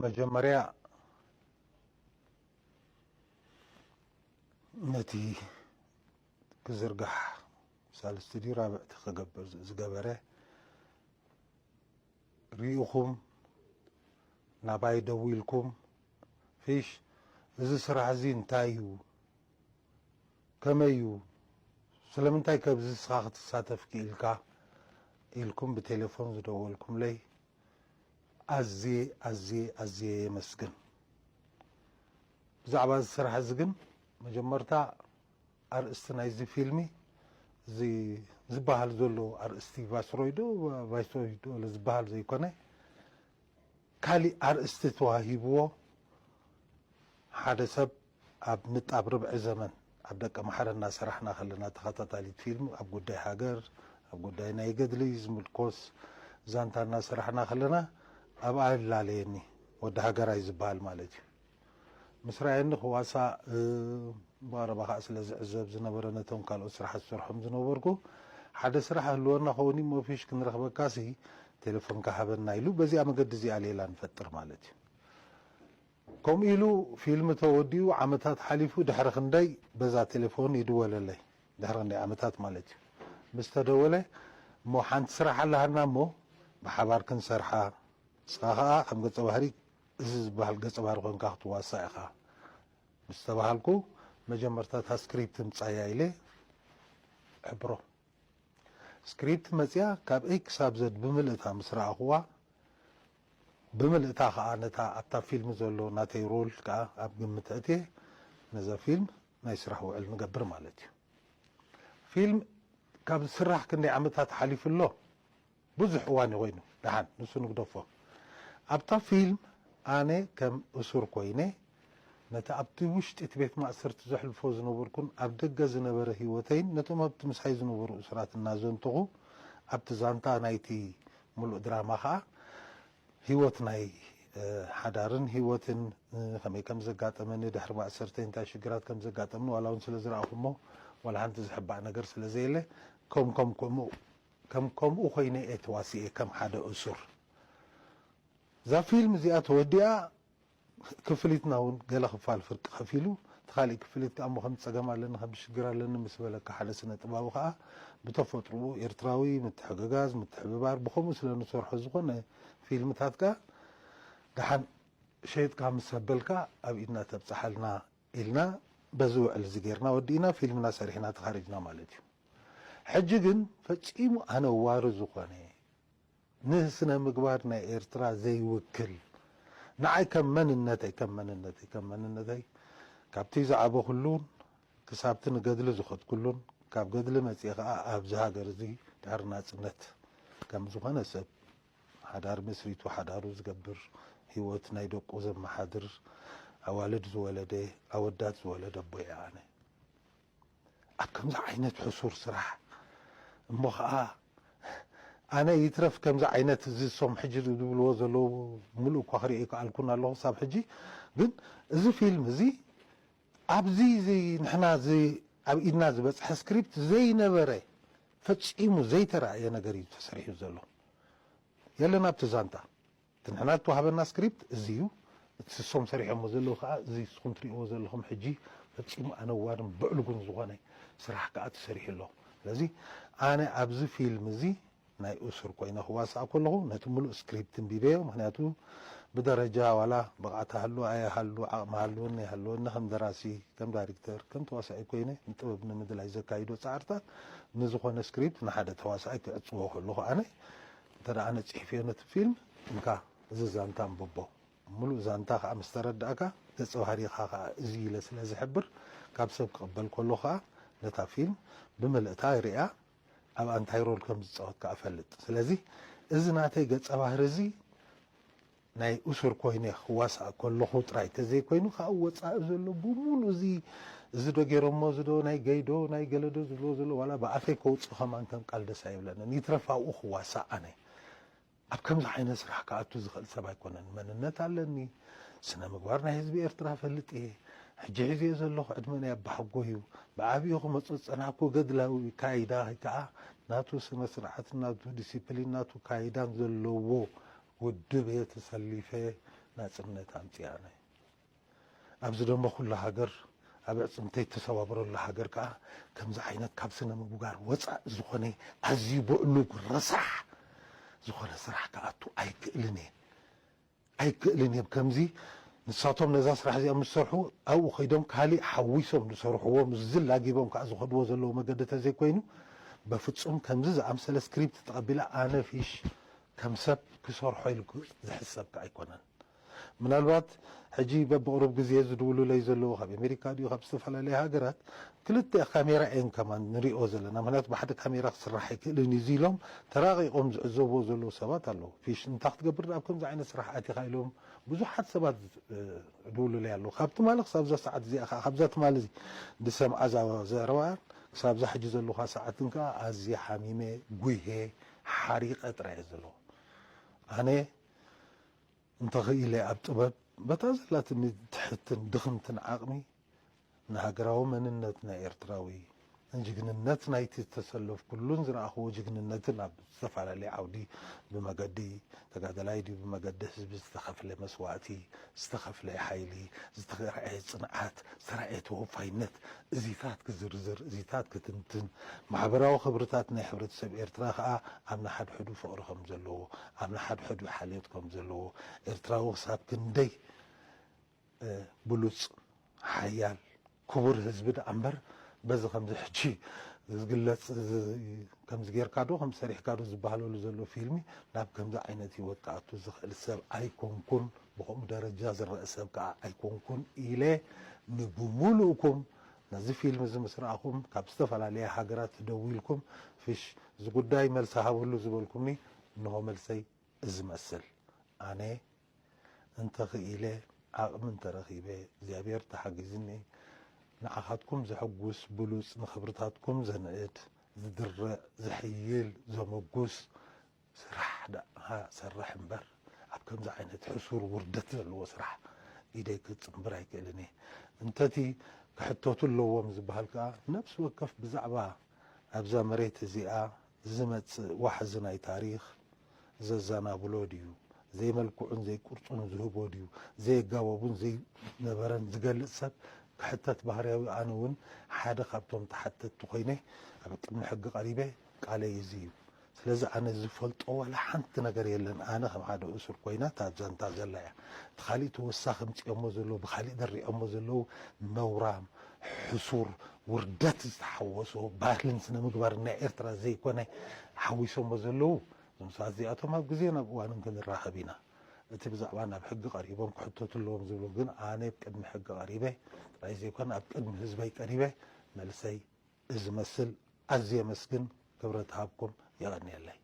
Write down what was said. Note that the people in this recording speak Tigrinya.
መጀመርያ ነቲ ክዝርጋሕ ሳልስቲ ድዩ ራብዕቲ ክገብር ዝገበረ ርኢኹም ናባይ ደዊልኩም፣ ፊሽ፣ እዚ ስራሕ እዚ እንታይ እዩ? ከመይ እዩ? ስለምንታይ ከብዚ ንስኻ ክትሳተፍ ክኢልካ? ኢልኩም ብቴሌፎን ዝደወልኩምለይ ኣዝየ ኣዝየ ኣዝየ የመስግን። ብዛዕባ እዚ ስራሕ እዚ ግን መጀመርታ ኣርእስቲ ናይዚ ፊልሚ እዚ ዝበሃል ዘሎ ኣርእስቲ ቫይስሮይ ዶ ቫይስሮይ ዶ ዝበሃል ዘይኮነ፣ ካሊእ ኣርእስቲ ተዋሂብዎ ሓደ ሰብ ኣብ ንጣብ ርብዒ ዘመን ኣብ ደቀ ማሕረ እናሰራሕና ከለና ተኸታታሊት ፊልም ኣብ ጉዳይ ሃገር ኣብ ጉዳይ ናይ ገድሊ ዝምልኮስ ዛንታ እናሰራሕና ከለና ኣብኣ ይላለየኒ ወዲ ሃገራይ ዝበሃል ማለት እዩ። ምስ ረኣየኒ ክዋሳእ ብቐረባ ከዓ ስለ ዝዕዘብ ዝነበረ ነቶም ካልኦት ስራሓት ዝሰርሖም ዝነበርኩ ሓደ ስራሕ ህልወና ከውን እሞ ፊሽ ክንረኽበካሲ ቴሌፎንካ ሃበና ኢሉ በዚኣ መገዲ እዚኣ ሌላ ንፈጥር ማለት እዩ። ከምኡ ኢሉ ፊልም ተወዲኡ ዓመታት ሓሊፉ ድሕሪ ክንደይ በዛ ቴሌፎን ይድወለለይ ድሕሪ ክንደይ ዓመታት ማለት እዩ። ምስ ተደወለ እሞ ሓንቲ ስራሕ ኣላሃና እሞ ብሓባር ክንሰርሓ ንስኻ ከዓ ከም ገጸ ባህሪ እዚ ዝበሃል ገጸ ባህሪ ኮንካ ክትዋሳእ ኢኻ ምስ ተባሃልኩ መጀመርታ እታ ስክሪፕት ምጻያ ኢለ ሕብሮ ስክሪፕት መጽያ ካብ ኤ ክሳብ ዘድ ብምልእታ ምስ ረኣኽዋ ብምልእታ ከዓ ነታ ኣብታ ፊልም ዘሎ ናተይ ሮል ከዓ ኣብ ግምት ኣእትየ ነዛ ፊልም ናይ ስራሕ ውዕል ንገብር ማለት እዩ። ፊልም ካብ ዝስራሕ ክንደይ ዓመታት ሓሊፉ ኣሎ። ብዙሕ እዋን ኮይኑ ደሓን ንሱ ንግደፎ ኣብታ ፊልም ኣነ ከም እሱር ኮይነ ነቲ ኣብቲ ውሽጢ እቲ ቤት ማእሰርቲ ዘሕልፎ ዝነበርኩን ኣብ ደገ ዝነበረ ህይወተይን ነቶም ኣብቲ ምሳይ ዝነበሩ እሱራት እናዘንተኹ ኣብቲ ዛንታ ናይቲ ሙሉእ ድራማ ከዓ ህይወት ናይ ሓዳርን ህይወትን ከመይ ከም ዘጋጠመኒ ድሕሪ ማእሰርተይ እንታይ ሽግራት ከም ዘጋጠምኒ ዋላ እውን ስለ ዝረኣኹ እሞ ዋላ ሓንቲ ዝሕባእ ነገር ስለ ዘየለ ከም ከም ከምኡ ከም ከምኡ ኮይነ እየ ተዋሲኤ ከም ሓደ እሱር። እዛ ፊልም እዚኣ ተወዲኣ ክፍሊትና እውን ገለ ክፋል ፍርቂ ከፊሉ እቲ ካሊእ ክፍሊት ከዓ እሞ ከም ፀገም ኣለኒ ከም ሽግር ኣለኒ ምስ በለካ ሓደ ስነ ጥባዊ ከዓ ብተፈጥሮኡ ኤርትራዊ ምትሕግጋዝ ምትሕብባር ብከምኡ ስለ ንሰርሖ ዝኾነ ፊልምታት ከዓ ደሓን ሸይጥካ ምስ ኣበልካ ኣብ ኢድና ተብፀሓልና ኢልና በዚ ውዕል እዚ ጌርና ወዲእና ፊልምና ሰሪሕና ተኻሪጅና ማለት እዩ። ሕጂ ግን ፈጺሙ ኣነዋሪ ዝኾነ ንስነ ምግባር ናይ ኤርትራ ዘይውክል ንዓይ ከም መንነተይ ከም መንነተይ ከም መንነተይ ካብቲ ዝዓበኹሉን ክሳብቲ ንገድሊ ዝኸድኩሉን ካብ ገድሊ መጺኤ ከኣ ኣብዚ ሃገር እዚ ድሕሪ ናጽነት ከም ዝኾነ ሰብ ሓዳር መስሪቱ ሓዳሩ ዝገብር ህይወት ናይ ደቁ ዘመሓድር ኣዋልድ ዝወለደ ኣወዳት ዝወለደ ኣቦ እየ ኣነ። ኣብ ከምዚ ዓይነት ሕሱር ስራሕ እሞ ኸዓ ኣነ ይትረፍ ከምዚ ዓይነት እዚ ሶም ሕጂ ዝብልዎ ዘለዉ ሙሉእ እኳ ክርኢ ይከኣልኩን ኣለኹ ሳብ ሕጂ ግን እዚ ፊልም እዚ ኣብዚ እዚ ንሕና እዚ ኣብ ኢድና ዝበፅሐ ስክሪፕት ዘይነበረ ፈፂሙ ዘይተረኣየ ነገር እዩ ተሰሪሑ ዘሎ የለን ኣብቲ ዛንታ እቲ ንሕና ዝተዋህበና ስክሪፕት እዚ እዩ እቲ ስሶም ሰሪሖሞ ዘለዉ ከዓ እዚ ንስኹም ትሪእዎ ዘለኹም ሕጂ ፈፂሙ ኣነዋርን ብዕልጉን ዝኾነ ስራሕ ከዓ ተሰሪሑ ኣሎ ስለዚ ኣነ ኣብዚ ፊልም እዚ ናይ እሱር ኮይነ ክዋሳእ ከለኹ ነቲ ሙሉእ ስክሪፕት እንቢበዮ ምክንያቱ ብደረጃ ዋላ ብቕዓት ሃሉ ኣየሃሉ ዓቕሚ ሃልወኒ ኣይሃልወኒ ከም ደራሲ ከም ዳይሬክተር ከም ተዋሳኢ ኮይነ ንጥበብ ንምድላይ ዘካይዶ ፃዕርታት ንዝኾነ ስክሪፕት ንሓደ ተዋሳኣይ ክዕፅዎ ከለኹ ኣነ እንተ ደኣ ኣነ ፅሒፈዮ ነቲ ፊልም እንካ እዚ ዛንታ ኣንብቦ ሙሉእ ዛንታ ከዓ ምስ ተረዳእካ ገፀ ባህሪኻ ከዓ እዚ ኢለ ስለ ዝሕብር ካብ ሰብ ክቕበል ከሎ ከዓ ነታ ፊልም ብምልእታ ሪኣ ኣብ ኣንታይ ሮል ከም ዝፃወት ከዓ እፈልጥ ስለዚ እዚ ናተይ ገፀ ባህሪ እዚ ናይ እሱር ኮይነ ክዋሳእ ከለኹ ጥራይ ተዘይኮይኑ ካብ ወፃኢ ዘሎ ብሙሉ እዚ እዚ ዶ ገይሮሞ እዚ ዶ ናይ ገይዶ ናይ ገለዶ ዝብሎ ዘሎ ዋላ ብኣፈይ ከውፅእ ከማን ከም ቃል ደስ ኣይብለንን ይትረፍ ኣብኡ ክዋሳእ ኣነ ኣብ ከምዚ ዓይነት ስራሕ ክኣቱ ዝኽእል ሰብ ኣይኮነን መንነት ኣለኒ ስነ ምግባር ናይ ህዝቢ ኤርትራ ፈልጥ እየ ሕጂ ሒዝዮ ዘለኹ ዕድመ ናይ ኣባሓጎ እዩ ብዓብኡ ክመፁ ዝፀናሕኩ ገድላዊ ካይዳ ከዓ ናቱ ስነ ስርዓትን ናቱ ዲሲፕሊን ናቱ ካይዳን ዘለዎ ውድብ እየ ተሰሊፈ ናጽነት ኣምጺኣና እዩ። ኣብዚ ደሞ ኩሉ ሃገር ኣብ ኣዕጽምተይ ተሰባብረሉ ሃገር ከኣ ከምዚ ዓይነት ካብ ስነ ምግባር ወጻእ ዝኾነ ኣዝዩ ብዕሉግ ረሳሕ ዝኾነ ስራሕ ክኣቱ ኣይክእልን እየ። ኣይክእልን እየ። ከምዚ ንሳቶም ነዛ ስራሕ እዚኣ ምስ ሰርሑ ኣብኡ ከይዶም ካሊእ ሓዊሶም ዝሰርሕዎ ምስዚ ላጊቦም ከዓ ዝኸድዎ ዘለዉ መገዲ ተዘይኮይኑ በፍጹም ከምዚ ዝኣምሰለ ስክሪፕት ተቐቢለ ኣነ ፊሽ ከም ሰብ ክሰርሖ ኢሉ ዝሕሰብ ከዓ ኣይኮነን። ምናልባት ሕጂ በብቕሩብ ግዜ ዝድውሉለይ ዘለዉ ካብ ኣሜሪካ ድዩ ካብ ዝተፈላለየ ሃገራት ክልተ ካሜራ እየን ከማን ንሪኦ ዘለና። ምክንያቱ ብሓደ ካሜራ ክስራሕ ኣይክእልን እዩ ኢሎም ተራቒቖም ዝዕዘብዎ ዘለዉ ሰባት ኣለዉ። ፊሽ እንታይ ክትገብር ኣብ ከምዚ ዓይነት ስራሕ ኣቲኻ ኢሎም ብዙሓት ሰባት ድውሉለይ ኣለዉ። ካብ ትማሊ ክሳብ እዛ ሰዓት እዚኣ ከዓ ካብዛ ትማሊ ዝሰምዓ ዘረባ ክሳብ እዛ ሕጂ ዘለኹ ሰዓትን ከዓ ኣዝየ ሓሚመ ጉሄ ሓሪቐ ጥራይ እየ ዘለኹ። ኣነ እንተኽኢለ ኣብ ጥበብ በታ ዘላትኒ ትሕትን ድኽምትን ዓቕሚ ንሃገራዊ መንነት ናይ ኤርትራዊ ንጅግንነት ናይቲ ዝተሰለፍኩሉን ዝረኣኽዎ ጅግንነትን ኣብ ዝተፈላለየ ዓውዲ ብመገዲ ተጋደላይ ድዩ ብመገዲ ህዝቢ ዝተኸፍለ መስዋእቲ ዝተኸፍለ ሓይሊ ዝተረኣየ ፅንዓት ዝተረኣየ ተወፋይነት እዚታት ክዝርዝር እዚታት ክትንትን ማሕበራዊ ክብርታት ናይ ሕብረተሰብ ኤርትራ ከዓ ኣብ ንሓድሕዱ ፍቕሪ ከም ዘለዎ ኣብ ንሓድሕዱ ሓልዮት ከም ዘለዎ ኤርትራዊ ክሳብ ክንደይ ብሉጽ ሓያል ክቡር ህዝቢ ደኣ እምበር በዚ ከምዚ ሕጂ ዝግለጽ ከምዚ ጌርካ ዶ ከም ሰሪሕካ ዶ ዝበሃለሉ ዘሎ ፊልሚ ናብ ከምዚ ዓይነት ህይወት ክኣቱ ዝኽእል ሰብ ኣይኮንኩን ብከምኡ ደረጃ ዝረአ ሰብ ከዓ ኣይኮንኩን ኢለ ንብሙሉእኩም ነዚ ፊልም እዚ ምስ ረኣኹም ካብ ዝተፈላለየ ሃገራት ደዊልኩም ፍሽ እዚ ጉዳይ መልሲ ሃብሉ ዝበልኩምኒ እንሆ መልሰይ እዚ መስል ኣነ እንተ ኽኢለ ዓቕሚ እንተ ረኺበ እግዚኣብሔር ተሓጊዝኒ ንዓኻትኩም ዘሐጉስ ብሉጽ ንኽብርታትኩም ዘንእድ ዝድረዕ ዝሕይል ዘመጉስ ስራሕ ደኣ ሰርሕ እምበር ኣብ ከምዚ ዓይነት ሕሱር ውርደት ዘለዎ ስራሕ ኢደይ ክጽንብር ኣይክእልን እየ። እንተቲ ክሕተቱ ኣለዎም ዝበሃል ከኣ ነፍሲ ወከፍ ብዛዕባ ኣብዛ መሬት እዚኣ ዝመጽእ ዋሕዚ ናይ ታሪኽ ዘዘናብሎ ድዩ ዘይመልክዑን ዘይቅርጹን ዝህቦ ድዩ ዘየጋበቡን ዘይነበረን ዝገልጽ ሰብ ክሕተት ባህርያዊ ኣነ እውን ሓደ ካብቶም ተሓተትቲ ኮይነ ኣብ ቅድሚ ሕጊ ቀሪበ ቃለይ እዚ እዩ ስለዚ ኣነ ዝፈልጦ ዋላ ሓንቲ ነገር የለን ኣነ ከም ሓደ እሱር ኮይና እታ ዛንታ ዘላ እያ እቲ ካሊእ ተወሳኺ ምፅኦሞ ዘለዉ ብካሊእ ደሪዖሞ ዘለዉ ነውራም ሕሱር ውርደት ዝተሓወሶ ባህልን ስነ ምግባርን ናይ ኤርትራ ዘይኮነ ሓዊሶሞ ዘለዉ እዞም ሰባት እዚኣቶም ኣብ ግዜን ኣብ እዋንን ክንራኸብ ኢና። እቲ ብዛዕባ ናብ ሕጊ ቀሪቦም ክሕተቱ ኣለዎም ዝብሉ ግን ኣነ ኣብ ቅድሚ ሕጊ ቀሪበ ጥራይ ዘይኮነ ኣብ ቅድሚ ህዝበይ ቀሪበ መልሰይ እዚ መስል ኣዝየ የመስግን ክብረት ይሃብኩም የቐንየለይ።